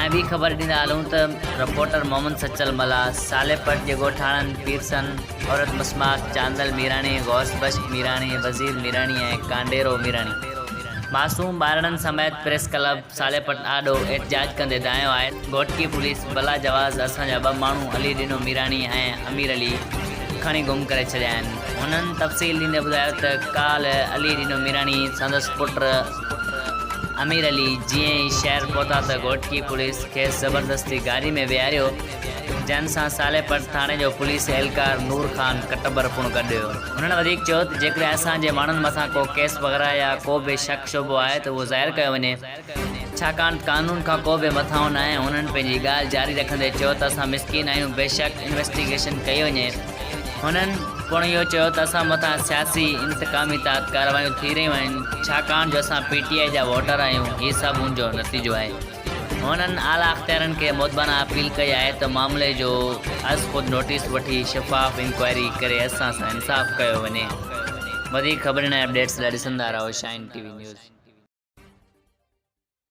۽ ٻي خبر ڏيندا هلون ته رپورٽر محمد سچل ملاح صالح پٽ جي ڳوٺاڻن پيرسن عورت مسمات چاندل ميراڻي، غوث بخش ميراڻي، وزير ميراڻي ۽ ڪانڊيرو ميراڻي معصوم ٻارڙن سميت پريس ڪلب صالح پٽ آڏو احتجاج ڪندي دانهيو آهي ته گهوٽڪي پوليس بلا جواز اسان جا ٻه ماڻهو علي ڏنو ميراڻي ۽ امير علي کڻي گم ڪري ڇڏيا آهن. هنن تفصيل ڏيندي ٻڌايو ته ڪالهه علي ڏنو ميراڻي سندس پٽ امير علي جيئن ئي شهر پهتا ته گهوٽڪي پوليس کيس زبردستي گاڏي ۾ ويهاريو جنھن سان صالح پٽ ٿاڻي جو پوليس اهلڪار نور خان ڪٽبر پڻ گڏ هيو. هنن وڌيڪ چيو ته جيڪڏهن اسان جي ماڻهن مٿان ڪو ڪيس وغيره يا ڪو به شڪ شبهو آهي ته اهو ظاهر ڪيو وڃي ڇاڪاڻ ته قانون کان ڪو به مٿانهون ناهي. هنن پنهنجي ڳالهه جاري رکندي چيو ته اسان مسڪين آهيون بيشڪ انويسٽيگيشن ڪئي وڃي. هنن پڻ اهو چيو ته اسان مٿان سياسي انتقامي تحت ڪارروايون ٿي رهيون آهن ڇاڪاڻ جو اسان پي ٽي آء جا ووٽر آهيون هي سڀ ان جو نتيجو آهي. هنن اعليٰ اختيارين کي مودبانه اپيل ڪئي آهي ته معاملي جو از خود نوٽيس وٺي شفاف انڪوائري ڪري اسان سان انصاف ڪيو وڃي. وڌيڪ خبرن ۽ اپڊيٽس لاء ڏسندا رهو شائن ٽي وي نيوز.